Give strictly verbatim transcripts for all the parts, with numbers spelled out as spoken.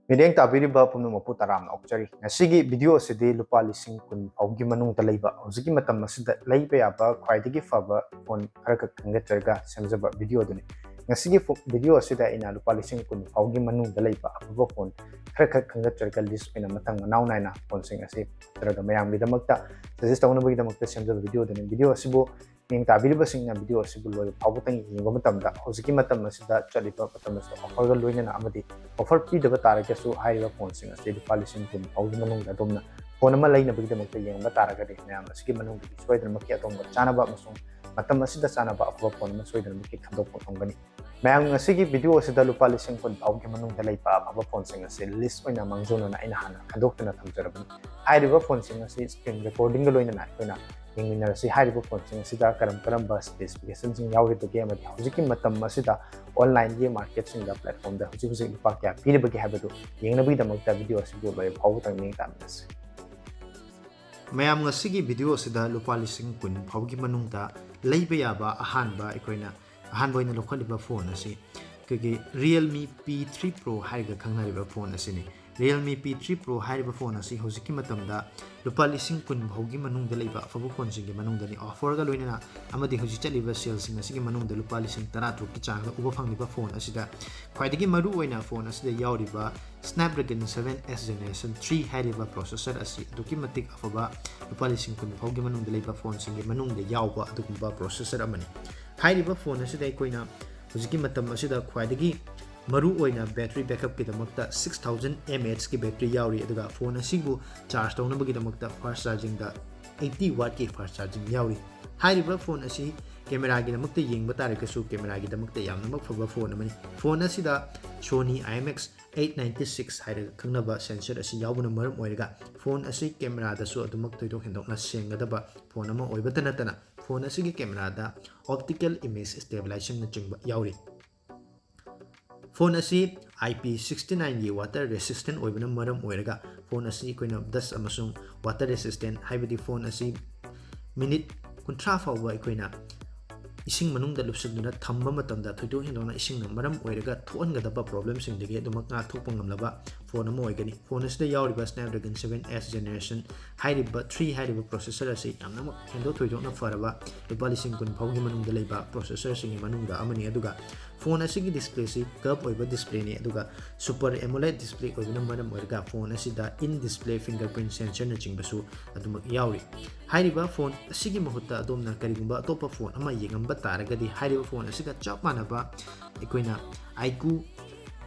ꯃꯤꯠꯌꯦꯡ ꯇꯥꯕꯤꯔꯤꯕ ꯄꯨꯝꯅꯃꯛꯄꯨ ꯇꯔꯥꯝꯅ ꯑꯣꯛꯆꯔꯤ꯫ ꯉꯁꯤꯒꯤ ꯚꯤꯗꯤꯑꯣ ꯑꯁꯤꯗꯤ ꯂꯨꯄꯥ ꯂꯤꯁꯤꯡ ꯀꯨꯟ ꯐꯥꯎꯒꯤ ꯃꯅꯨꯡꯗ ꯂꯩꯕ, ꯍꯧꯖꯤꯛꯀꯤ ꯃꯇꯝ ꯑꯁꯤꯗ ꯂꯩꯕ ꯌꯥꯕ ꯈ꯭ꯋꯥꯏꯗꯒꯤ ꯐꯕ ꯐꯣꯟ ꯈꯔꯈꯛ ꯈꯟꯒꯠꯆꯔꯒ ꯁꯦꯝꯖꯕ ꯚꯤꯗꯤꯑꯣ ꯑꯗꯨꯅꯤ꯫ ꯉꯁꯤꯒꯤ ꯐꯣ-, ꯚꯤꯗꯤꯑꯣ ꯑꯁꯤꯗ ꯑꯩꯅ ꯂꯨꯄꯥ ꯂꯤꯁꯤꯡ ꯀꯨꯟ ꯐꯥꯎꯒꯤ ꯃꯅꯨꯡꯗ ꯂꯩꯕ ꯑꯐꯕ ꯐꯣꯟ ꯈꯔꯈꯛ ꯈꯟꯒꯠꯆꯔꯒ ꯂꯤꯁ ꯑꯣꯏꯅ ꯃꯊꯪ ꯃꯅꯥꯎ ꯅꯥꯏꯅ ꯐꯣꯟꯁꯤꯡ ꯑꯁꯤ ꯅꯠꯇ꯭ꯔꯒ ꯃꯌꯥꯝꯒꯤꯗꯃꯛꯇ ꯁꯖꯦꯁ ꯇꯧꯅꯕꯒꯤꯗꯃꯛꯇ ꯁꯦꯝꯖꯕ ꯚꯤꯗꯤꯑꯣ ꯑꯗꯨꯅꯤ꯫ ꯚꯤꯗꯤꯑꯣ ꯑꯁꯤꯕꯨ ꯃꯤꯠꯌꯦꯡ ꯇꯥꯕꯤꯔꯤꯕꯁꯤꯡꯅ ꯚꯤꯗꯤꯑꯣ ꯑꯁꯤꯕꯨ ꯂꯣꯏꯕ ꯐꯥꯎꯕꯇꯪ ꯌꯦꯡꯕ ꯃꯇꯝꯗ, ꯍꯧꯖꯤꯛꯀꯤ ꯃꯇꯝ ꯑꯁꯤꯗ ꯆꯠꯂꯤꯕ ꯃꯇꯝ ꯑꯁꯤꯗ ꯑꯣꯐꯔꯒ ꯂꯣꯏꯅꯅ ꯑꯃꯗꯤ ꯑꯣꯐꯔ ꯄꯤꯗꯕ ꯇꯥꯔꯒꯁꯨ ꯍꯥꯏꯔꯤꯕ ꯐꯣꯟꯁꯤꯡ ꯑꯁꯤ ꯂꯨꯄꯥ ꯂꯤꯁꯤꯡ ꯀꯨꯟ ꯐꯥꯎꯒꯤ ꯃꯅꯨꯡꯗ ꯑꯗꯣꯝꯅ ꯐꯣꯟ ꯑꯃ ꯂꯩꯅꯕꯒꯤꯗꯃꯛꯇ ꯌꯦꯡꯕ ꯇꯥꯔꯒꯗꯤ ꯃꯌꯥꯝ ꯑꯁꯤꯒꯤ ꯃꯅꯨꯡꯗꯒꯤ ꯁꯣꯏꯗꯅꯃꯛꯀꯤ ꯑꯗꯣꯝꯒ ꯆꯥꯅꯕ ꯑꯃꯁꯨꯡ ꯃꯇꯝ ꯑꯁꯤꯗ ꯆꯥꯅꯕ ꯑꯐꯕ ꯐꯣꯟ ꯑꯃ ꯁꯣꯏꯗꯅꯃꯛꯀꯤ ꯈꯟꯗꯣꯛꯄ ꯉꯝꯒꯅꯤ꯫ ꯃꯌꯥꯝ, ꯉꯁꯤꯒꯤ ꯚꯤꯗꯤꯑꯣ ꯑꯁꯤꯗ ꯂꯨꯄꯥ ꯂꯤꯁꯤꯡ ꯀꯨꯟ ꯐꯥꯎꯒꯤ ꯃꯅꯨꯡꯗ ꯂꯩꯕ ꯑꯐꯕ ꯐꯣꯟꯁꯤꯡ ꯑꯁꯤ ꯂꯤꯁ ꯑꯣꯏꯅ ꯃꯥꯡꯖꯧꯅꯅ ꯑꯩꯅ ꯍꯥꯟꯅ ꯈꯟꯗꯣꯛꯇꯨꯅ ꯊꯝꯖꯔꯕꯅꯤ꯫ ꯍꯥꯏꯔꯤꯕ ꯐꯣꯟꯁꯤꯡ ꯑꯁꯤ ꯁ꯭ꯀ꯭ꯔꯤꯟ ꯔꯦꯀꯣꯔꯗꯤꯡꯒ ꯂꯣꯏꯅꯅ ꯑꯩꯈꯣꯏꯅ ꯌꯦꯡꯃꯤꯟꯅꯔꯁꯤ꯫ ꯍꯥꯏꯔꯤꯕ ꯐꯣꯟꯁꯤꯡ ꯑꯁꯤꯗ ꯀꯔꯝ ꯀꯔꯝꯕ ꯁ꯭ꯄꯦꯁꯤꯐꯤꯀꯦꯁꯟꯁꯤꯡ ꯌꯥꯎꯔꯤꯕꯒꯦ ꯑꯃꯗꯤ ꯍꯧꯖꯤꯛꯀꯤ ꯃꯇꯝ ꯑꯁꯤꯗ ꯑꯣꯟꯂꯥꯏꯟꯒꯤ ꯃꯥꯔꯀꯦꯠꯁꯤꯡꯗ, ꯄ꯭ꯂꯦꯠꯐꯣꯝꯗ ꯍꯧꯖꯤꯛ ꯍꯧꯖꯤꯛ ꯂꯨꯄꯥ ꯀꯌꯥ ꯄꯤꯔꯤꯕꯒꯦ ꯍꯥꯏꯕꯗꯨ ꯌꯦꯡꯅꯕꯒꯤꯗꯃꯛꯇ ꯚꯤꯗꯤꯑꯣ ꯑꯁꯤꯕꯨ ꯂꯣꯏꯕ ꯐꯥꯎꯕꯗꯪ ꯃꯤꯠꯌꯦꯡ ꯇꯥꯃꯤꯟꯅꯁꯤ꯫ ꯃꯌꯥꯝ, ꯉꯁꯤꯒꯤ ꯚꯤꯗꯤꯑꯣ ꯑꯁꯤꯗ ꯂꯨꯄꯥ ꯂꯤꯁꯤꯡ ꯀꯨꯟ ꯐꯥꯎꯒꯤ ꯃꯅꯨꯡꯗ ꯂꯩꯕ ꯌꯥꯕ ꯑꯍꯥꯟꯕ ꯑꯩꯈꯣꯏꯅ ꯑꯍꯥꯟꯕ ꯑꯣꯏꯅ ꯂꯧꯈꯠꯂꯤꯕ ꯐꯣꯟ ꯑꯁꯤ ꯑꯩꯈꯣꯏꯒꯤ Realme P three Pro ꯍꯥꯏꯔꯒ ꯈꯪꯅꯔꯤꯕ ꯐꯣꯟ ꯑꯁꯤꯅꯤ꯫ Realme P three Pro ꯍꯥꯏꯔꯤꯕ ꯐꯣꯟ ꯑꯁꯤ ꯍꯧꯖꯤꯛꯀꯤ ꯃꯇꯝꯗ ꯂꯨꯄꯥ ꯂꯤꯁꯤꯡ ꯀꯨꯟ ꯐꯥꯎꯒꯤ ꯃꯅꯨꯡꯗ ꯂꯩꯕ ꯑꯐꯕ ꯐꯣꯟꯁꯤꯡꯒꯤ ꯃꯅꯨꯡꯗꯅꯤ꯫ ꯑꯣꯐꯔꯒ ꯂꯣꯏꯅꯅ ꯑꯃꯗꯤ ꯍꯧꯖꯤꯛ ꯆꯠꯂꯤꯕ ꯁꯦꯜꯁꯤꯡ ꯑꯁꯤꯒꯤ ꯃꯅꯨꯡꯗ ꯂꯨꯄꯥ ꯂꯤꯁꯤꯡ ꯇꯔꯥ ꯇꯔꯨꯛꯀꯤ ꯆꯥꯡꯗ ꯎꯕ ꯐꯪꯂꯤꯕ ꯐꯣꯟ ꯑꯁꯤꯗ ꯈ꯭ꯋꯥꯏꯗꯒꯤ ꯃꯔꯨ ꯑꯣꯏꯅ ꯐꯣꯟ ꯑꯁꯤꯗ ꯌꯥꯎꯔꯤꯕ Snapdragon seven S Generation three ꯍꯥꯏꯔꯤꯕ ꯄ꯭ꯔꯣꯁꯦꯁꯔ ꯑꯁꯤ ꯑꯗꯨꯛꯀꯤ ꯃꯇꯤꯛ ꯑꯐꯕ, ꯂꯨꯄꯥ ꯂꯤꯁꯤꯡ ꯀꯨꯟ ꯐꯥꯎꯒꯤ ꯃꯅꯨꯡꯗ ꯂꯩꯕ ꯐꯣꯟꯁꯤꯡꯒꯤ ꯃꯅꯨꯡꯗ ꯌꯥꯎꯕ ꯑꯗꯨꯒꯨꯝꯕ ꯄ꯭ꯔꯣꯁꯦꯁꯔ ꯑꯃꯅꯤ꯫ ꯍꯥꯏꯔꯤꯕ ꯐꯣꯟ ꯑꯁꯤꯗ ꯑꯩꯈꯣꯏꯅ ꯍꯧꯖꯤꯛꯀꯤ ꯃꯇꯝ ꯑꯁꯤꯗ ꯈ꯭ꯋꯥꯏꯗꯒꯤ ꯃꯔꯨ ꯑꯣꯏꯅ ꯕꯦꯇ꯭ꯔꯤ ꯕꯦꯛꯀꯞꯀꯤꯗꯃꯛꯇ six thousand mAh ꯀꯤ ꯕꯦꯇ꯭ꯔꯤ ꯌꯥꯎꯔꯤ, ꯑꯗꯨꯒ ꯐꯣꯟ ꯑꯁꯤꯕꯨ ꯆꯥꯔꯖ ꯇꯧꯅꯕꯒꯤꯗꯃꯛꯇ ꯐꯥꯁ ꯆꯥꯔꯖꯤꯡꯗ eighty watt ꯀꯤ ꯐꯥꯁ ꯆꯥꯔꯖꯤꯡ ꯌꯥꯎꯔꯤ꯫ ꯍꯥꯏꯔꯤꯕ ꯐꯣꯟ ꯑꯁꯤ ꯀꯦꯃꯦꯔꯥꯒꯤꯗꯃꯛꯇ ꯌꯦꯡꯕ ꯇꯥꯔꯒꯁꯨ ꯀꯦꯃꯦꯔꯥꯒꯤꯗꯃꯛꯇ ꯌꯥꯝꯅꯃꯛ ꯐꯕ ꯐꯣꯟ ꯑꯃꯅꯤ꯫ ꯐꯣꯟ ꯑꯁꯤꯗ Sony IMX eight ninety six ꯍꯥꯏꯔꯒ ꯈꯪꯅꯕ ꯁꯦꯟꯁꯔ ꯑꯁꯤ ꯌꯥꯎꯕꯅ ꯃꯔꯝ ꯑꯣꯏꯔꯒ ꯐꯣꯟ ꯑꯁꯤ ꯀꯦꯃꯦꯔꯥꯗꯁꯨ ꯑꯗꯨꯃꯛ ꯊꯣꯏꯗꯣꯛ ꯍꯦꯟꯗꯣꯛꯅ ꯁꯦꯡꯒꯗꯕ ꯐꯣꯟ ꯑꯃ ꯑꯣꯏꯕꯇ ꯅꯠꯇꯅ ꯐꯣꯟ ꯑꯁꯤꯒꯤ ꯀꯦꯃꯦꯔꯥꯗ optical image stabilization ꯅꯆꯤꯡꯕ ꯌꯥꯎꯔꯤ꯫ ꯐꯣꯟ ꯑꯁꯤ I P sixty nine ꯒꯤ water resistant ꯑꯣꯏꯕꯅ ꯃꯔꯝ ꯑꯣꯏꯔꯒ ꯐꯣꯟ ꯑꯁꯤ ꯑꯩꯈꯣꯏꯅ dust ꯑꯃꯁꯨꯡ water resistant, ꯍꯥꯏꯕꯗꯤ ꯐꯣꯟ ꯑꯁꯤ ꯃꯤꯅꯤꯠ ꯀꯨꯟꯊ꯭ꯔꯥ ꯐꯥꯎꯕ ꯑꯩꯈꯣꯏꯅ ꯏꯁꯤꯡ ꯃꯅꯨꯡꯗ ꯂꯨꯞꯁꯤꯟꯗꯨꯅ ꯊꯝꯕ ꯃꯇꯝꯗ ꯊꯣꯏꯗꯣꯛ ꯍꯦꯟꯗꯣꯛꯅ ꯏꯁꯤꯡꯅ ꯃꯔꯝ ꯑꯣꯏꯔꯒ ꯊꯣꯛꯍꯟꯒꯗꯕ ꯄ꯭ꯔꯣꯕ꯭ꯂꯦꯝꯁꯤꯡꯗꯒꯤ ꯑꯗꯨꯃꯛ ꯉꯥꯛꯊꯣꯛꯄ ꯉꯝꯂꯕ ꯐꯣꯟ ꯑꯃ ꯑꯣꯏꯒꯅꯤ꯫ ꯐꯣꯟ ꯑꯁꯤꯗ ꯌꯥꯎꯔꯤꯕ Snapdragon seven S Generation ꯍꯥꯏꯔꯤꯕ three ꯍꯥꯏꯔꯤꯕ processor ꯑꯁꯤ ꯌꯥꯝꯅꯃꯛ ꯍꯦꯟꯗꯣꯛ ꯊꯣꯏꯗꯣꯛꯅ ꯐꯔꯕ ꯂꯨꯄꯥ ꯂꯤꯁꯤꯡ ꯀꯨꯟ ꯐꯥꯎꯒꯤ ꯃꯅꯨꯡꯗ ꯂꯩꯕ processorꯁꯤꯡꯒꯤ ꯃꯅꯨꯡꯗ ꯑꯃꯅꯤ꯫ ꯑꯗꯨꯒ ꯐꯣꯟ ꯑꯁꯤꯒꯤ displayꯁꯤ curve ꯑꯣꯏꯕ displayꯅꯤ, ꯑꯗꯨꯒ Super AMOLED display ꯑꯣꯏꯕꯅ ꯃꯔꯝ ꯑꯣꯏꯔꯒ ꯐꯣꯟ ꯑꯁꯤꯗ in display fingerprint sensorꯅꯆꯤꯡꯕꯁꯨ ꯑꯗꯨꯃꯛ ꯌꯥꯎꯔꯤ꯫ ꯍꯥꯏꯔꯤꯕ ꯐꯣꯟ ꯑꯁꯤꯒꯤ ꯃꯍꯨꯠꯇ ꯑꯗꯣꯝꯅ ꯀꯔꯤꯒꯨꯝꯕ ꯑꯇꯣꯞꯄ ꯐꯣꯟ ꯑꯃ ꯌꯦꯡꯉꯝꯕ ꯇꯥꯔꯒꯗꯤ, ꯍꯥꯏꯔꯤꯕ ꯐꯣꯟ ꯑꯁꯤꯒ ꯆꯞ ꯃꯥꯟꯅꯕ ꯑꯩꯈꯣꯏꯅ iQOO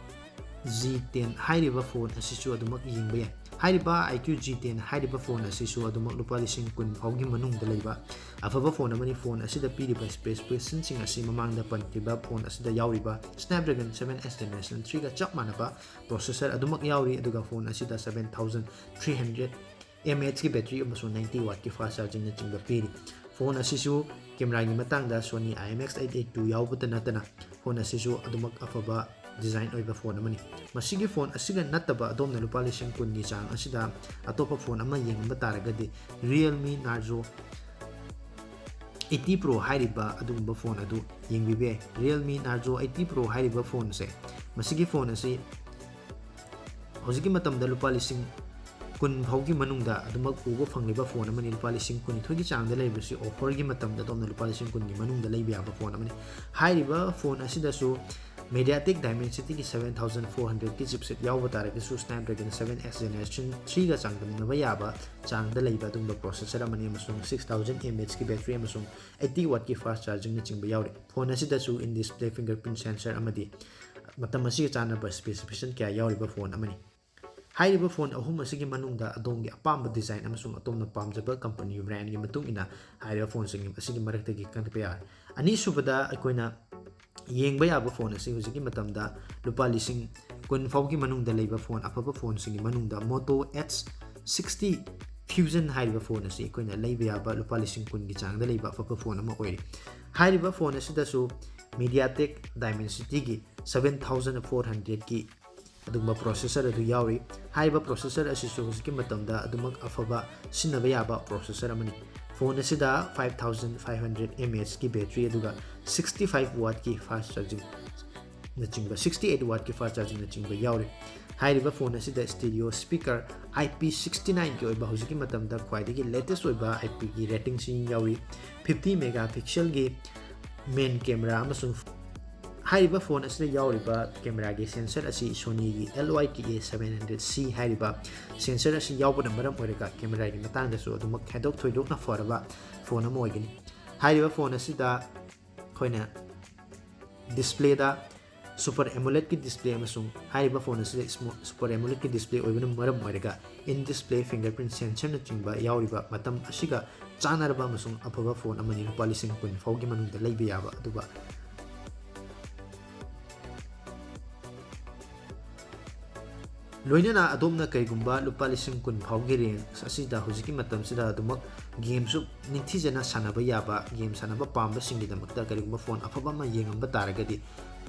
G ten ꯍꯥꯏꯔꯤꯕ ꯐꯣꯟ ꯑꯁꯤꯁꯨ ꯑꯗꯨꯃꯛ ꯌꯦꯡꯕ ꯌꯥꯏ꯫ ꯍꯥꯏꯔꯤꯕ iQOO G ten ꯍꯥꯏꯔꯤꯕ ꯐꯣꯟ ꯑꯁꯤꯁꯨ ꯑꯗꯨꯃꯛ ꯂꯨꯄꯥ ꯂꯤꯁꯤꯡ ꯀꯨꯟ ꯐꯥꯎꯒꯤ ꯃꯅꯨꯡꯗ ꯂꯩꯕ ꯑꯐꯕ ꯐꯣꯟ ꯑꯃꯅꯤ꯫ ꯐꯣꯟ ꯑꯁꯤꯗ ꯄꯤꯔꯤꯕ specificationꯁꯤꯡ ꯑꯁꯤ ꯃꯃꯥꯡꯗ ꯄꯟꯈꯤꯕ ꯐꯣꯟ ꯑꯁꯤꯗ ꯌꯥꯎꯔꯤꯕ Snapdragon seven S Generation threeꯒ ꯆꯞ ꯃꯥꯟꯅꯕ processor ꯑꯗꯨꯃꯛ ꯌꯥꯎꯔꯤ, ꯑꯗꯨꯒ ꯐꯣꯟ ꯑꯁꯤꯗ seven thousand three hundred mAhꯀꯤ battery ꯑꯃꯁꯨꯡ ninety wattꯀꯤ fast chargingꯅꯆꯤꯡꯕ ꯄꯤꯔꯤ꯫ ꯐꯣꯟ ꯑꯁꯤꯁꯨ cameraꯒꯤ ꯃꯇꯥꯡꯗ Sony IMX eight eight two ꯌꯥꯎꯕꯇ ꯅꯠꯇꯅ ꯐꯣꯟ ꯑꯁꯤꯁꯨ ꯑꯗꯨꯃꯛ ꯑꯐꯕ design ꯑꯣꯏꯕ ꯐꯣꯟ ꯑꯃꯅꯤ꯫ ꯃꯁꯤꯒꯤ ꯐꯣꯟ ꯑꯁꯤꯒ ꯅꯠꯇꯕ ꯑꯗꯣꯝꯅ ꯂꯨꯄꯥ ꯂꯤꯁꯤꯡ ꯀꯨꯟꯒꯤ ꯆꯥꯡ ꯑꯁꯤꯗ ꯑꯇꯣꯞꯄ ꯐꯣꯟ ꯑꯃ ꯌꯦꯡꯉꯝꯕ ꯇꯥꯔꯒꯗꯤ, Realme Narzo eighty Pro ꯍꯥꯏꯔꯤꯕ ꯑꯗꯨꯒꯨꯝꯕ ꯐꯣꯟ ꯑꯗꯨ ꯌꯦꯡꯕꯤꯕ ꯌꯥꯏ꯫ Realme Narzo eighty Pro ꯍꯥꯏꯔꯤꯕ ꯐꯣꯟꯁꯦ, ꯃꯁꯤꯒꯤ ꯐꯣꯟ ꯑꯁꯤ ꯍꯧꯖꯤꯛꯀꯤ ꯃꯇꯝꯗ ꯂꯨꯄꯥ ꯂꯤꯁꯤꯡ ꯀꯨꯟ ꯐꯥꯎꯒꯤ ꯃꯅꯨꯡꯗ ꯑꯗꯨꯃꯛ ꯎꯕ ꯐꯪꯂꯤꯕ ꯐꯣꯟ ꯑꯃꯅꯤ꯫ ꯂꯨꯄꯥ ꯂꯤꯁꯤꯡ ꯀꯨꯟꯅꯤꯊꯣꯏꯒꯤ ꯆꯥꯡꯗ ꯂꯩꯔꯤꯕꯁꯤ offerꯒꯤ ꯃꯇꯝꯗ ꯑꯗꯣꯝꯅ ꯂꯨꯄꯥ ꯂꯤꯁꯤꯡ ꯀꯨꯟꯒꯤ ꯃꯅꯨꯡꯗ ꯂꯩꯕ ꯌꯥꯕ ꯐꯣꯟ ꯑꯃꯅꯤ꯫ ꯍꯥꯏꯔꯤꯕ ꯐꯣꯟ ꯑꯁꯤꯗꯁꯨ MediaTek Dimensityꯒꯤ seven thousand four hundredꯀꯤ chipset ꯌꯥꯎꯕ ꯇꯥꯔꯒꯁꯨ, Snapdragon seven S Generation threeꯒ ꯆꯥꯡꯗꯝꯅꯕ ꯌꯥꯕ ꯆꯥꯡꯗ ꯂꯩꯕ ꯑꯗꯨꯒꯨꯝꯕ processor ꯑꯃꯅꯤ ꯑꯃꯁꯨꯡ six thousand mAhꯀꯤ battery ꯑꯃꯁꯨꯡ eighty wattꯀꯤ fast chargingꯅꯆꯤꯡꯕ ꯌꯥꯎꯔꯤ꯫ ꯐꯣꯟ ꯑꯁꯤꯗꯁꯨ in display fingerprint sensor ꯑꯃꯗꯤ ꯃꯇꯝ ꯑꯁꯤꯒ ꯆꯥꯟꯅꯕ specification ꯀꯌꯥ ꯌꯥꯎꯔꯤꯕ ꯐꯣꯟ ꯑꯃꯅꯤ꯫ ꯍꯥꯏꯔꯤꯕ ꯐꯣꯟ ꯑꯍꯨꯝ ꯑꯁꯤꯒꯤ ꯃꯅꯨꯡꯗ ꯑꯗꯣꯝꯒꯤ ꯑꯄꯥꯝꯕ design ꯑꯃꯁꯨꯡ ꯑꯗꯣꯝꯅ ꯄꯥꯝꯖꯕ company brandꯒꯤ ꯃꯇꯨꯡ ꯏꯟꯅ ꯍꯥꯏꯔꯤꯕ ꯐꯣꯟꯁꯤꯡ ꯑꯁꯤꯒꯤ ꯃꯔꯛꯇꯒꯤ ꯈꯟꯒꯠꯄ ꯌꯥꯔꯦ꯫ ꯑꯅꯤꯁꯨꯕꯗ ꯑꯩꯈꯣꯏꯅ ꯌꯦꯡꯕ ꯌꯥꯕ ꯐꯣꯟ ꯑꯁꯤ ꯍꯧꯖꯤꯛꯀꯤ ꯃꯇꯝꯗ ꯂꯨꯄꯥ ꯂꯤꯁꯤꯡ ꯀꯨꯟ ꯐꯥꯎꯒꯤ ꯃꯅꯨꯡꯗ ꯂꯩꯕ ꯐꯣꯟ, ꯑꯐꯕ ꯐꯣꯟꯁꯤꯡꯒꯤ ꯃꯅꯨꯡꯗ Moto H sixty Fusion ꯍꯥꯏꯔꯤꯕ ꯐꯣꯟ ꯑꯁꯤ ꯑꯩꯈꯣꯏꯅ ꯂꯩꯕ ꯌꯥꯕ ꯂꯨꯄꯥ ꯂꯤꯁꯤꯡ ꯀꯨꯟꯒꯤ ꯆꯥꯡꯗ ꯂꯩꯕ ꯑꯐꯕ ꯐꯣꯟ ꯑꯃ ꯑꯣꯏꯔꯤ꯫ ꯍꯥꯏꯔꯤꯕ ꯐꯣꯟ ꯑꯁꯤꯗꯁꯨ MediaTek Dimensityꯒꯤ seven thousand four hundredꯀꯤ ꯑꯗꯨꯒꯨꯝꯕ processor ꯑꯗꯨ ꯌꯥꯎꯔꯤ꯫ ꯍꯥꯏꯔꯤꯕ processor ꯑꯁꯤꯁꯨ ꯍꯧꯖꯤꯛꯀꯤ ꯃꯇꯝꯗ ꯑꯗꯨꯃꯛ ꯑꯐꯕ ꯁꯤꯖꯤꯟꯅꯕ ꯌꯥꯕ processor ꯑꯃꯅꯤ꯫ ꯐꯣꯟ ꯑꯁꯤꯗ five thousand five hundred mAhꯀꯤ battery ꯑꯗꯨꯒ sixty five wattꯀꯤ fast charging ꯅꯆꯤꯡꯕ, sixty eight wattꯀꯤ fast chargingꯅꯆꯤꯡꯕ ꯌꯥꯎꯔꯤ꯫ ꯍꯥꯏꯔꯤꯕ phone ꯑꯁꯤꯗ stereo speaker IP sixty nineꯒꯤ ꯑꯣꯏꯕ ꯍꯧꯖꯤꯛꯀꯤ ꯃꯇꯝꯗ ꯈ꯭ꯋꯥꯏꯗꯒꯤ latest ꯑꯣꯏꯕ IPꯒꯤ ratingꯁꯤ ꯌꯥꯎꯔꯤ꯫ fifty megapixelꯒꯤ main camera ꯑꯃꯁꯨꯡ ꯍꯥꯏꯔꯤꯕ phone ꯑꯁꯤꯗ ꯌꯥꯎꯔꯤꯕ cameraꯒꯤ sensor ꯑꯁꯤ Sonyꯒꯤ LYKA seven hundred C ꯍꯥꯏꯔꯤꯕ sensor ꯑꯁꯤ ꯌꯥꯎꯕꯅ ꯃꯔꯝ ꯑꯣꯏꯔꯒ cameraꯒꯤ ꯃꯇꯥꯡꯗꯁꯨ ꯑꯗꯨꯃꯛ ꯈꯥꯏꯗꯣꯛ ꯊꯣꯏꯗꯣꯛꯅ ꯐꯔꯕ phone ꯑꯃ ꯑꯣꯏꯒꯅꯤ꯫ ꯍꯥꯏꯔꯤꯕ phone ꯑꯁꯤꯗ ꯑꯩꯈꯣꯏꯅ displayꯗ Super AMOLEDꯀꯤ display ꯑꯃꯁꯨꯡ ꯍꯥꯏꯔꯤꯕ phone ꯑꯁꯤꯗ Super AMOLEDꯀꯤ display ꯑꯣꯏꯕꯅ ꯃꯔꯝ ꯑꯣꯏꯔꯒ in display fingerprint sensorꯅꯆꯤꯡꯕ ꯌꯥꯎꯔꯤꯕ ꯃꯇꯝ ꯑꯁꯤꯒ ꯆꯥꯟꯅꯔꯕ ꯑꯃꯁꯨꯡ ꯑꯐꯕ phone ꯑꯃꯅꯤ꯫ ꯂꯨꯄꯥ ꯂꯤꯁꯤꯡ ꯀꯨꯟ ꯐꯥꯎꯒꯤ ꯃꯅꯨꯡꯗ ꯂꯩꯕ ꯌꯥꯕ꯫ ꯑꯗꯨꯒ ꯂꯣꯏꯅꯅ ꯑꯗꯣꯝꯅ ꯀꯔꯤꯒꯨꯝꯕ ꯂꯨꯄꯥ ꯂꯤꯁꯤꯡ ꯀꯨꯟ ꯐꯥꯎꯒꯤ range ꯑꯁꯤꯗ ꯍꯧꯖꯤꯛꯀꯤ ꯃꯇꯝꯁꯤꯗ ꯑꯗꯨꯃꯛ gameꯁꯨ ꯅꯤꯡꯊꯤꯖꯅ ꯁꯥꯟꯅꯕ ꯌꯥꯕ, game ꯁꯥꯟꯅꯕ ꯄꯥꯝꯕꯁꯤꯡꯒꯤꯗꯃꯛꯇ ꯀꯔꯤꯒꯨꯝꯕ phone ꯑꯐꯕ ꯑꯃ ꯌꯦꯡꯉꯝꯕ ꯇꯥꯔꯒꯗꯤ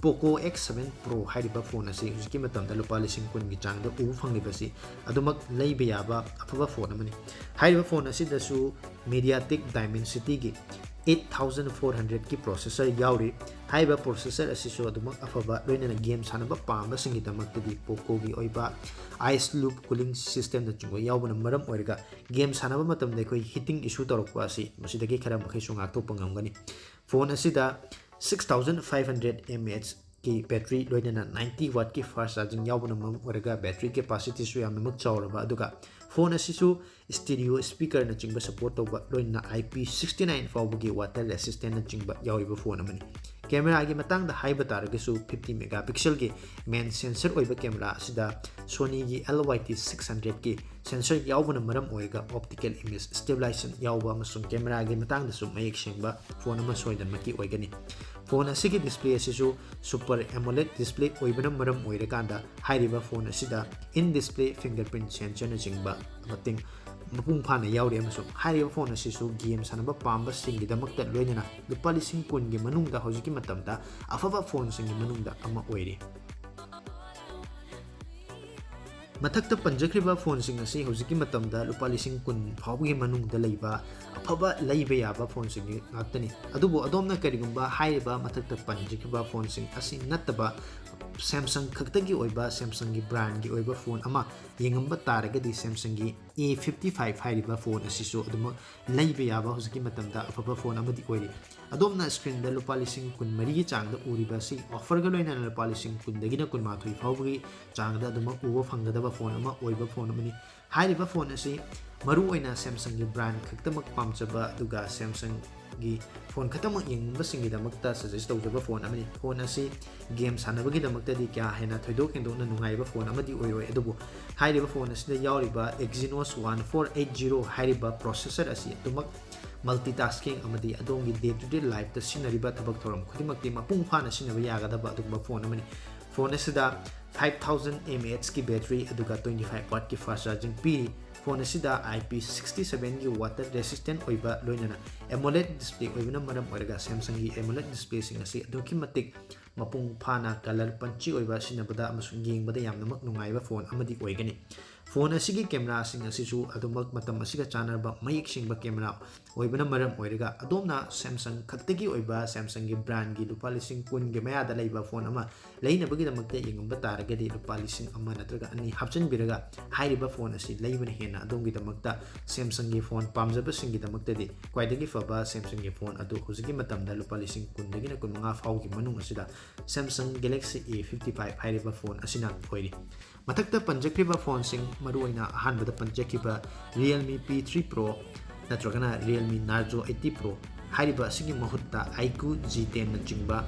Poco X seven Pro ꯍꯥꯏꯔꯤꯕ phone ꯑꯁꯤ ꯍꯧꯖꯤꯛꯀꯤ ꯃꯇꯝꯗ ꯂꯨꯄꯥ ꯂꯤꯁꯤꯡ ꯀꯨꯟꯒꯤ ꯆꯥꯡꯗ ꯎꯕ ꯐꯪꯂꯤꯕꯁꯤ ꯑꯗꯨꯃꯛ ꯂꯩꯕ ꯌꯥꯕ ꯑꯐꯕ phone ꯑꯃꯅꯤ꯫ ꯍꯥꯏꯔꯤꯕ phone ꯑꯁꯤꯗꯁꯨ MediaTek Dimensityꯒꯤ eight thousand four hundredꯀꯤ processor ꯌꯥꯎꯔꯤ꯫ ꯍꯥꯏꯔꯤꯕ processor ꯑꯁꯤꯁꯨ ꯑꯗꯨꯃꯛ ꯑꯐꯕ, ꯂꯣꯏꯅꯅ game ꯁꯥꯟꯅꯕ ꯄꯥꯝꯕꯁꯤꯡꯒꯤꯗꯃꯛꯇꯗꯤ Pocoꯒꯤ ꯑꯣꯏꯕ Ice Loop cooling systemꯅꯆꯤꯡꯕ ꯌꯥꯎꯕꯅ ꯃꯔꯝ ꯑꯣꯏꯔꯒ game ꯁꯥꯟꯅꯕ ꯃꯇꯝꯗ ꯑꯩꯈꯣꯏ heating issue ꯇꯧꯔꯛꯄ ꯑꯁꯤ ꯃꯁꯤꯗꯒꯤ ꯈꯔ ꯃꯈꯩꯁꯨ ꯉꯥꯛꯊꯣꯛꯄ ꯉꯝꯒꯅꯤ꯫ Phone ꯑꯁꯤꯗ six thousand five hundred mAh ꯀꯤ battery ꯂꯣꯏꯅꯅ ninety wattꯀꯤ fast charging ꯌꯥꯎꯕꯅ ꯃꯔꯝ ꯑꯣꯏꯔꯒ battery capacityꯁꯨ ꯌꯥꯝꯅꯃꯛ ꯆꯥꯎꯔꯕ, ꯑꯗꯨꯒ phone ꯑꯁꯤꯁꯨ stereo speakerꯅꯆꯤꯡꯕ support ꯇꯧꯕ, ꯂꯣꯏꯅꯅ IP sixty nine ꯐꯥꯎꯕꯒꯤ water resistantꯅꯆꯤꯡꯕ ꯌꯥꯎꯔꯤꯕ phone ꯑꯃꯅꯤ꯫ Cameraꯒꯤ ꯃꯇꯥꯡꯗ ꯍꯥꯏꯕ ꯇꯥꯔꯒꯁꯨ fifty megapixelꯒꯤ main sensor ꯑꯣꯏꯕ camera ꯑꯁꯤꯗ Sonyꯒꯤ LYT six hundredꯀꯤ sensor ꯌꯥꯎꯕꯅ ꯃꯔꯝ ꯑꯣꯏꯔꯒ optical image stabilization ꯌꯥꯎꯕ ꯑꯃꯁꯨꯡ cameraꯒꯤ ꯃꯇꯥꯡꯗꯁꯨ ꯃꯌꯦꯛ ꯁꯦꯡꯕ phone ꯑꯃ ꯁꯣꯏꯗꯅꯃꯛꯀꯤ ꯑꯣꯏꯒꯅꯤ꯫ Phone ꯑꯁꯤꯒꯤ display ꯑꯁꯤꯁꯨ Super AMOLED display ꯑꯣꯏꯕꯅ ꯃꯔꯝ ꯑꯣꯏꯔꯀꯥꯟꯗ ꯍꯥꯏꯔꯤꯕ phone ꯑꯁꯤꯗ in display fingerprint sensorꯅꯆꯤꯡꯕ ꯃꯇꯦꯡ ꯃꯄꯨꯡ ꯐꯥꯅ ꯌꯥꯎꯔꯤ, ꯑꯃꯁꯨꯡ ꯍꯥꯏꯔꯤꯕ phone ꯑꯁꯤꯁꯨ game ꯁꯥꯟꯅꯕ ꯄꯥꯝꯕꯁꯤꯡꯒꯤꯗꯃꯛꯇ ꯂꯣꯏꯅꯅ ꯂꯨꯄꯥ ꯂꯤꯁꯤꯡ ꯀꯨꯟꯒꯤ ꯃꯅꯨꯡꯗ ꯍꯧꯖꯤꯛꯀꯤ ꯃꯇꯝꯗ ꯑꯐꯕ phoneꯁꯤꯡꯒꯤ ꯃꯅꯨꯡꯗ ꯑꯃ ꯑꯣꯏꯔꯤ꯫ ꯃꯊꯛꯇ ꯄꯟꯖꯈ꯭ꯔꯤꯕ ꯐꯣꯟꯁꯤꯡ ꯑꯁꯤ ꯍꯧꯖꯤꯛꯀꯤ ꯃꯇꯝꯗ ꯂꯨꯄꯥ ꯂꯤꯁꯤꯡ ꯀꯨꯟ ꯐꯥꯎꯕꯒꯤ ꯃꯅꯨꯡꯗ ꯂꯩꯕ ꯑꯐꯕ ꯂꯩꯕ ꯌꯥꯕ ꯐꯣꯟꯁꯤꯡ ꯉꯥꯛꯇꯅꯤ꯫ ꯑꯗꯨꯕꯨ ꯑꯗꯣꯝꯅ ꯀꯔꯤꯒꯨꯝꯕ ꯍꯥꯏꯔꯤꯕ ꯃꯊꯛꯇ ꯄꯟꯖꯈꯤꯕ ꯐꯣꯟꯁꯤꯡ ꯑꯁꯤ ꯅꯠꯇꯕ Samsung ꯈꯛꯇꯒꯤ ꯑꯣꯏꯕ, Samsungꯒꯤ brandꯒꯤ ꯑꯣꯏꯕ ꯐꯣꯟ ꯑꯃ ꯌꯦꯡꯉꯝꯕ ꯇꯥꯔꯒꯗꯤ Samsungꯒꯤ A fifty five ꯍꯥꯏꯔꯤꯕ ꯐꯣꯟ ꯑꯁꯤꯁꯨ ꯑꯗꯨꯃꯛ ꯂꯩꯕ ꯌꯥꯕ ꯍꯧꯖꯤꯛꯀꯤ ꯃꯇꯝꯗ ꯑꯐꯕ ꯐꯣꯟ ꯑꯃꯗꯤ ꯑꯣꯏꯔꯤ꯫ ꯑꯗꯣꯝꯅ screenꯗ ꯂꯨꯄꯥ ꯂꯤꯁꯤꯡ ꯀꯨꯟꯃꯔꯤꯒꯤ ꯆꯥꯡꯗ ꯎꯔꯤꯕ ꯑꯁꯤ offerꯒ ꯂꯣꯏꯅꯅ ꯂꯨꯄꯥ ꯂꯤꯁꯤꯡ ꯀꯨꯟꯗꯒꯤꯅ ꯀꯨꯟꯃꯥꯊꯣꯏ ꯐꯥꯎꯕꯒꯤ ꯆꯥꯡꯗ ꯑꯗꯨꯃꯛ ꯎꯕ ꯐꯪꯒꯗꯕ ꯐꯣꯟ ꯑꯃ ꯑꯣꯏꯕ ꯐꯣꯟ ꯑꯃꯅꯤ꯫ ꯍꯥꯏꯔꯤꯕ ꯐꯣꯟ ꯑꯁꯤ ꯃꯔꯨꯑꯣꯏꯅ Samsungꯒꯤ brand ꯈꯛꯇꯃꯛ ꯄꯥꯝꯖꯕ ꯑꯗꯨꯒ Samsungꯒꯤ ꯐꯣꯟ ꯈꯛꯇꯃꯛ ꯌꯦꯡꯅꯤꯡꯕꯁꯤꯡꯒꯤꯗꯃꯛꯇ suggest ꯇꯧꯖꯕ ꯐꯣꯟ ꯑꯃꯅꯤ꯫ ꯐꯣꯟ ꯑꯁꯤ game ꯁꯥꯟꯅꯕꯒꯤꯗꯃꯛꯇꯗꯤ ꯀꯌꯥ ꯍꯦꯟꯅ ꯊꯣꯏꯗꯣꯛ ꯍꯦꯟꯗꯣꯛꯅ ꯅꯨꯡꯉꯥꯏꯕ ꯐꯣꯟ ꯑꯃꯗꯤ ꯑꯣꯏꯔꯣꯏ, ꯑꯗꯨꯕꯨ ꯍꯥꯏꯔꯤꯕ ꯐꯣꯟ ꯑꯁꯤꯗ ꯌꯥꯎꯔꯤꯕ Exynos one four eight zero ꯍꯥꯏꯔꯤꯕ processor ꯑꯁꯤ ꯑꯗꯨꯃꯛ multitasking ꯑꯃꯗꯤ ꯑꯗꯣꯝꯒꯤ day to day lifeꯇ ꯁꯤꯖꯤꯟꯅꯔꯤꯕ ꯊꯕꯛ ꯊꯧꯔꯝ ꯈꯨꯗꯤꯡꯃꯛꯇꯤ ꯃꯄꯨꯡ ꯐꯥꯅ ꯁꯤꯖꯤꯟꯅꯕ ꯌꯥꯒꯗꯕ ꯑꯗꯨꯒꯨꯝꯕ ꯐꯣꯟ ꯑꯃꯅꯤ꯫ ꯐꯣꯟ ꯑꯁꯤꯗ five thousand mAhꯀꯤ battery ꯑꯗꯨꯒ twenty five wattꯀꯤ fast charging ꯄꯤꯔꯤ꯫ ꯐꯣꯟ ꯑꯁꯤꯗ I P sixty sevenꯒꯤ water resistant ꯑꯣꯏꯕ ꯂꯣꯏꯅꯅ AMOLED display ꯑꯣꯏꯕꯅ ꯃꯔꯝ ꯑꯣꯏꯔꯒ Samsungꯒꯤ AMOLED displayꯁꯤꯡ ꯑꯁꯤ ꯑꯗꯨꯛꯀꯤ ꯃꯇꯤꯛ ꯃꯄꯨꯡ ꯐꯥꯅ colour punchy ꯑꯣꯏꯕ, ꯁꯤꯖꯤꯟꯅꯕꯗ ꯑꯃꯁꯨꯡ ꯌꯦꯡꯕꯗ ꯌꯥꯝꯅꯃꯛ ꯅꯨꯡꯉꯥꯏꯕ ꯐꯣꯟ ꯑꯃꯗꯤ ꯑꯣꯏꯒꯅꯤ꯫ ꯐꯣꯟ ꯑꯁꯤꯒꯤ cameraꯁꯤꯡ ꯑꯁꯤꯁꯨ ꯑꯗꯨꯃꯛ ꯃꯇꯝ ꯑꯁꯤꯒ ꯆꯥꯟꯅꯔꯕ ꯃꯌꯦꯛ ꯁꯦꯡꯕ camera ꯑꯣꯏꯕꯅ ꯃꯔꯝ ꯑꯣꯏꯔꯒ ꯑꯗꯣꯝꯅ Samsung ꯈꯛꯇꯒꯤ ꯑꯣꯏꯕ Samsungꯒꯤ brandꯒꯤ ꯂꯨꯄꯥ ꯂꯤꯁꯤꯡ ꯀꯨꯟꯒꯤ ꯃꯌꯥꯗ ꯂꯩꯕ ꯐꯣꯟ ꯑꯃ ꯂꯩꯅꯕꯒꯤꯗꯃꯛꯇ ꯌꯦꯡꯉꯝꯕ ꯇꯥꯔꯒꯗꯤ ꯂꯨꯄꯥ ꯂꯤꯁꯤꯡ ꯑꯃ ꯅꯠꯇ꯭ꯔꯒ ꯑꯅꯤ ꯍꯥꯞꯆꯤꯟꯕꯤꯔꯒ ꯍꯥꯏꯔꯤꯕ ꯐꯣꯟ ꯑꯁꯤ ꯂꯩꯕꯅ ꯍꯦꯟꯅ ꯑꯗꯣꯝꯒꯤꯗꯃꯛꯇ, Samsungꯒꯤ ꯐꯣꯟ ꯄꯥꯝꯖꯕꯁꯤꯡꯒꯤꯗꯃꯛꯇꯗꯤ ꯈ꯭ꯋꯥꯏꯗꯒꯤ ꯐꯕ Samsungꯒꯤ ꯐꯣꯟ ꯑꯗꯨ ꯍꯧꯖꯤꯛꯀꯤ ꯃꯇꯝꯗ ꯂꯨꯄꯥ ꯂꯤꯁꯤꯡ ꯀꯨꯟꯗꯒꯤꯅ ꯀꯨꯟꯃꯉꯥ ꯐꯥꯎꯒꯤ ꯃꯅꯨꯡ ꯑꯁꯤꯗ Samsung Galaxy A fifty five ꯍꯥꯏꯔꯤꯕ ꯐꯣꯟ ꯑꯁꯤꯅ ꯑꯣꯏꯔꯤ꯫ ꯃꯊꯛꯇ ꯄꯟꯖꯈ꯭ꯔꯤꯕ ꯐꯣꯟꯁꯤꯡ, ꯃꯔꯨꯑꯣꯏꯅ ꯑꯍꯥꯟꯕꯗ ꯄꯟꯖꯈꯤꯕ Realme P three Pro ꯅꯠꯇ꯭ꯔꯒꯅ Realme Narzo eighty Pro ꯍꯥꯏꯔꯤꯕ ꯑꯁꯤꯒꯤ ꯃꯍꯨꯠꯇ iQOO G ten ꯅꯆꯤꯡꯕ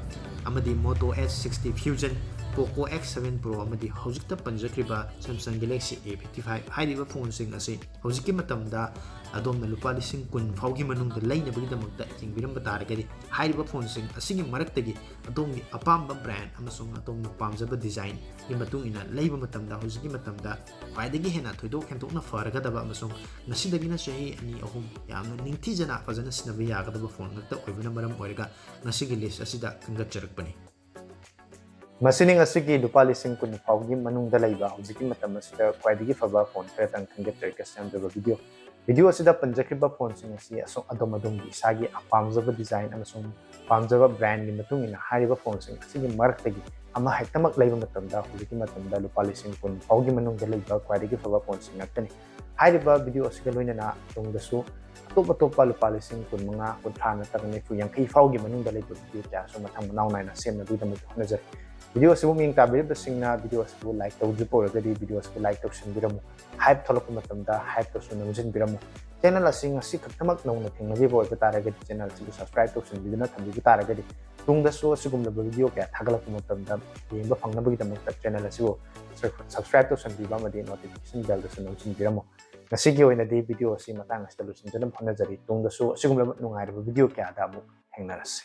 ꯑꯃꯗꯤ Moto S sixty Fusion, Poco X seven Pro ꯑꯃꯗꯤ ꯍꯧꯖꯤꯛꯇ ꯄꯟꯖꯈ꯭ꯔꯤꯕ Samsung Galaxy A fifty five ꯍꯥꯏꯔꯤꯕ ꯐꯣꯟꯁꯤꯡ ꯑꯁꯤ ꯍꯧꯖꯤꯛꯀꯤ ꯃꯇꯝꯗ ꯑꯗꯣꯝꯅ ꯂꯨꯄꯥ ꯂꯤꯁꯤꯡ ꯀꯨꯟ ꯐꯥꯎꯒꯤ ꯃꯅꯨꯡꯗ ꯂꯩꯅꯕꯒꯤꯗꯃꯛꯇ ꯌꯦꯡꯕꯤꯔꯝꯕ ꯇꯥꯔꯒꯗꯤ, ꯍꯥꯏꯔꯤꯕ ꯐꯣꯟꯁꯤꯡ ꯑꯁꯤꯒꯤ ꯃꯔꯛꯇꯒꯤ ꯑꯗꯣꯝꯒꯤ ꯑꯄꯥꯝꯕ brand ꯑꯃꯁꯨꯡ ꯑꯗꯣꯝꯅ ꯄꯥꯝꯖꯕ designꯒꯤ ꯃꯇꯨꯡ ꯏꯟꯅ ꯂꯩꯕ ꯃꯇꯝꯗ ꯍꯧꯖꯤꯛꯀꯤ ꯃꯇꯝꯗ ꯈ꯭ꯋꯥꯏꯗꯒꯤ ꯍꯦꯟꯅ ꯊꯣꯏꯗꯣꯛ ꯍꯦꯟꯗꯣꯛꯅ ꯐꯔꯒꯗꯕ ꯑꯃꯁꯨꯡ ꯉꯁꯤꯗꯒꯤꯅ ꯆꯍꯤ ꯑꯅꯤ ꯑꯍꯨꯝ ꯌꯥꯝꯅ ꯅꯤꯡꯊꯤꯖꯅ ꯐꯖꯅ ꯁꯤꯖꯤꯟꯅꯕ ꯌꯥꯒꯗꯕ ꯐꯣꯟ ꯉꯥꯛꯇ ꯑꯣꯏꯕꯅ ꯃꯔꯝ ꯑꯣꯏꯔꯒ ꯉꯁꯤꯒꯤ list ꯑꯁꯤꯗ ꯈꯟꯒꯠꯆꯔꯛꯄꯅꯤ꯫ ꯃꯁꯤꯅꯤ ꯉꯁꯤꯒꯤ ꯂꯨꯄꯥ ꯂꯤꯁꯤꯡ ꯀꯨꯟ ꯐꯥꯎꯒꯤ ꯃꯅꯨꯡꯗ ꯂꯩꯕ ꯍꯧꯖꯤꯛꯀꯤ ꯃꯇꯝ ꯑꯁꯤꯗ ꯈ꯭ꯋꯥꯏꯗꯒꯤ ꯐꯕ ꯐꯣꯟ ꯈꯔꯇꯪ ꯈꯟꯒꯠꯆꯔꯛꯀꯦ ꯁꯦꯝꯖꯕ ꯚꯤꯗꯤꯑꯣ꯫ ꯚꯤꯗꯤꯑꯣ ꯑꯁꯤꯗ ꯄꯟꯖꯈ꯭ꯔꯤꯕ ꯐꯣꯟꯁꯤꯡ ꯑꯁꯤ ꯑꯁꯣ-, ꯑꯗꯣꯝ ꯑꯗꯣꯝꯒꯤ ꯏꯁꯥꯒꯤ ꯄꯥꯝꯖꯕ ꯗꯤꯖꯥꯏꯟ ꯑꯃꯁꯨꯡ ꯄꯥꯝꯖꯕ ꯕ꯭ꯔꯥꯟꯒꯤ ꯃꯇꯨꯡ ꯏꯟꯅ ꯍꯥꯏꯔꯤꯕ ꯐꯣꯟꯁꯤꯡ ꯑꯁꯤꯒꯤ ꯃꯔꯛꯇꯒꯤ ꯑꯃ ꯍꯦꯛꯇꯃꯛ ꯂꯩꯕ ꯃꯇꯝꯗ ꯍꯧꯖꯤꯛꯀꯤ ꯃꯇꯝꯗ ꯂꯨꯄꯥ ꯂꯤꯁꯤꯡ ꯀꯨꯟ ꯐꯥꯎꯒꯤ ꯃꯅꯨꯡꯗ ꯂꯩꯕ ꯈ꯭ꯋꯥꯏꯗꯒꯤ ꯐꯕ ꯐꯣꯟꯁꯤꯡ ꯉꯥꯛꯇꯅꯤ꯫ ꯍꯥꯏꯔꯤꯕ ꯚꯤꯗꯤꯑꯣ ꯑꯁꯤꯒ ꯂꯣꯏꯅꯅ ꯇꯨꯡꯗꯁꯨ ꯑꯇꯣꯞ ꯑꯇꯣꯞꯄ ꯂꯨꯄꯥ ꯂꯤꯁꯤꯡ ꯀꯨꯟ ꯃꯉꯥ, ꯀꯨꯟꯊ꯭ꯔꯥ ꯅꯠꯇ꯭ꯔꯒ ꯅꯤꯐꯨ, ꯌꯥꯡꯈꯩ ꯐꯥꯎꯒꯤ ꯃꯅꯨꯡꯗ ꯂꯩꯕ ꯚꯤꯗꯤꯑꯣ ꯀꯌꯥꯁꯨ ꯃꯊꯪ ꯃꯅꯥꯎ ꯅꯥꯏꯅ ꯁꯦꯝꯅꯕꯒꯤꯗꯃꯛꯇ ꯍꯣꯠꯅꯖꯔꯤ꯫ ꯚꯤꯗꯤꯑꯣ ꯑꯁꯤꯕꯨ ꯃꯤꯡ ꯇꯥꯕꯤꯔꯤꯕꯁꯤꯡꯅ ꯚꯤꯗꯤꯑꯣ ꯑꯁꯤꯕꯨ ꯂꯥꯏꯛ ꯇꯧꯗ꯭ꯔꯤꯕ ꯑꯣꯏꯔꯒꯗꯤ ꯚꯤꯗꯤꯑꯣ ꯑꯁꯤꯕꯨ ꯂꯥꯏꯛ ꯇꯧꯁꯤꯟꯕꯤꯔꯝꯃꯨ꯫ ꯍꯥꯏꯞ ꯊꯣꯛꯂꯛꯄ ꯃꯇꯝꯗ ꯍꯥꯏꯞꯇꯁꯨ ꯅꯝꯁꯤꯟꯕꯤꯔꯝꯃꯨ꯫ ꯆꯦꯅꯦꯜ ꯑꯁꯤ ꯉꯁꯤ ꯈꯛꯇꯃꯛ ꯅꯧꯅ ꯊꯦꯡꯅꯈꯤꯕ ꯑꯣꯏꯕ ꯇꯥꯔꯒꯗꯤ ꯆꯦꯅꯦꯜ ꯑꯁꯤꯕꯨ ꯁꯕꯁꯀ꯭ꯔꯥꯏꯕ ꯇꯧꯁꯤꯟꯕꯤꯗꯨꯅ ꯊꯝꯕꯤꯕ ꯇꯥꯔꯒꯗꯤ ꯇꯨꯡꯗꯁꯨ ꯑꯁꯤꯒꯨꯝꯂꯕ ꯚꯤꯗꯤꯑꯣ ꯀꯌꯥ ꯊꯥꯒꯠꯂꯛꯄ ꯃꯇꯝꯗ ꯌꯦꯡꯕ ꯐꯪꯅꯕꯒꯤꯗꯃꯛꯇ ꯆꯦꯅꯦꯜ ꯑꯁꯤꯕꯨ ꯁꯕꯁꯀ꯭ꯔꯥꯏꯕ ꯇꯧꯁꯤꯟꯕꯤꯕ ꯑꯃꯗꯤ ꯅꯣꯇꯤꯐꯤꯀꯦꯁꯟ ꯕꯦꯜꯗꯁꯨ ꯅꯝꯁꯤꯟꯕꯤꯔꯝꯃꯨ꯫ ꯉꯁꯤꯒꯤ ꯑꯣꯏꯅꯗꯤ ꯚꯤꯗꯤꯑꯣ ꯑꯁꯤ ꯃꯇꯥꯡ ꯑꯁꯤꯗ ꯂꯣꯏꯁꯤꯟꯖꯅꯕ ꯍꯣꯠꯅꯖꯔꯤ꯫ ꯇꯨꯡꯗꯁꯨ ꯑꯁꯤꯒꯨꯝꯂꯕ ꯅꯨꯡꯉꯥꯏꯔꯕ ꯚꯤꯗꯤꯑꯣ ꯀꯌꯥꯗ ꯑꯃꯨꯛ ꯊꯦꯡꯅꯔꯁꯤ꯫